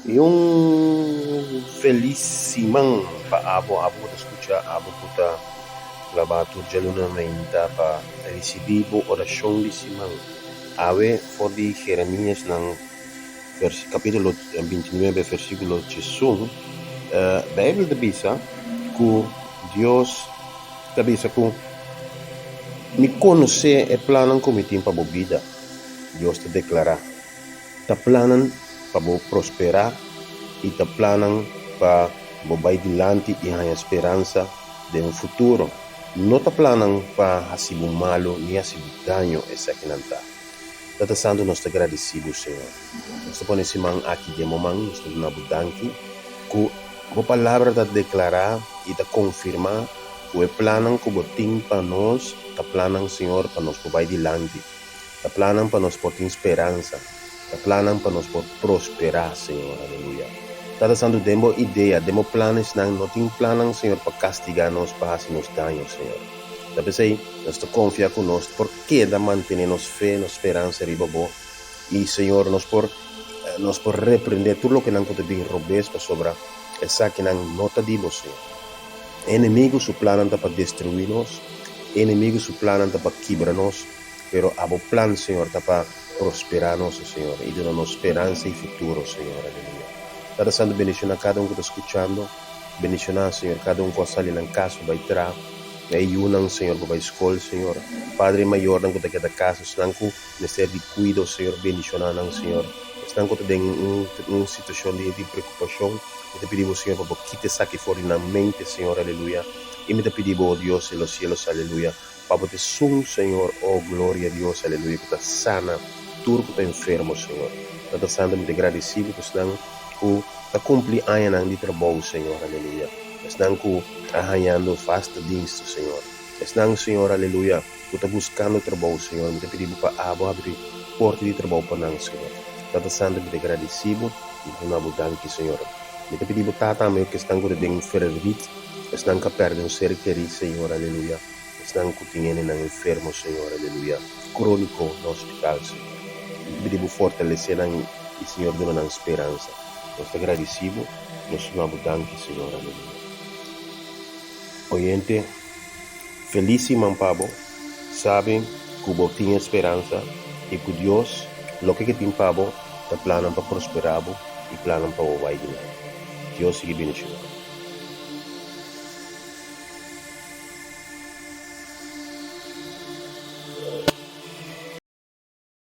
I un felis siman pa abo, abo ku ta skucha, abo ku ta grabá tur djaluna mainta pa risibí bo orashon di siman. Awe for di Jeremias nan kapítulo 29 versíkulo 11, Beibel ta bisa ku Dios ta bisa ku mi konosé e plannan ku mi tin pa bo bida, Dios ta deklará. Ta plannan pa bo prosperá i ta plannan pa bo bai dilanti i haña speransa den un futuro. No ta plannan pa hasi bo malu ni hasi bo daño, esakinan ta. Tata Santu, nos ta gradisí bo, Señor. Nos ta pone e siman aki den bo man, nos ta duna bo danki ku bo Palabra ta deklará i ta konfirmá ku e plannan ku bo tin pa nos ta plannan, Señor, pa nos por bai dilanti. Ta plannan pa nos por tin speransa. Ta plannan pa nos por prosperá, Señor. Aleluya. Tata Santu, den bo idea, den bo planesnan, no tin plannan, Señor, pa kastigá nos, pa hasi nos daño, Señor. Ta p'esei, nos ta konfia ku nos por keda mantené nos fe, nos speransa riba bo, i, Señor, nos por, nos por reprendé tur lokenan ku ta bin robes, pasobra esakinan no ta di bo, Señor. E enemigu su plannan ta pa destruí nos, e enemigu su plannan ta pa kibra nos, Pero abo plan, Señor, ta pa prospera nos, o Señor, y duna nos speransa y futuro, Señor. Aleluya. Tata Santo, bendiciona cada un cu ta scuchando. Bendiciona, Señor, cada un cu a sali nan cas pa bay traha. Na e yunan, Señor, pa bay scol, Señor. Padre y mayornan cu ta keda cas, esnan cu mester di cuido, Señor, bendiciona nan, Señor. Esnan cu ta den un un situacion di preocupacion, mi ta pidi Bo, Señor, pa Bo kita esaki for di nan mente, Señor, aleluya. Y mi ta pidi Bo, o Dios de los cielos, aleluya, Pa bo ta esun, Señor, oh gloria Dios, aleluya, ku ta sana tur ku ta enfermo, Señor. Tata Santu, mi ta gradisí bo ku esnan ku ta kumpli añanan di trabou, Señor, aleluya. Esnan ku a hañando vaste dienst, Señor. Esnan, Señor, aleluya, ku ta buskando trabou, Señor, mi ta pidi bo pa abo habri porta di trabou pa nan, Señor. Tata Santu, mi ta gradisí bo, mi ta duna bo danki, Señor. Mi ta pidi bo, Tata, ame ku esnan ku ta den verdriet, esnan ku a pèrdè un ser kerí, Señor, aleluya. Esnan ku tin hendenan enfermo, Señor, aleluya, króniko na hospital, Señor. Mi ta pidi Bo fortalesé nan i, Señor, duna nan speransa. Nos ta gradisí Bo, nos duna Bo danki, Señor, aleluya. Oyente, felis siman pa bo. Sabi ku bo tin e speransa i ku Dios, loke ke tin pa bo ta plannan pa prosperá bo i plannan pa bo bai dilanti. Dios sigui bendishoná bo.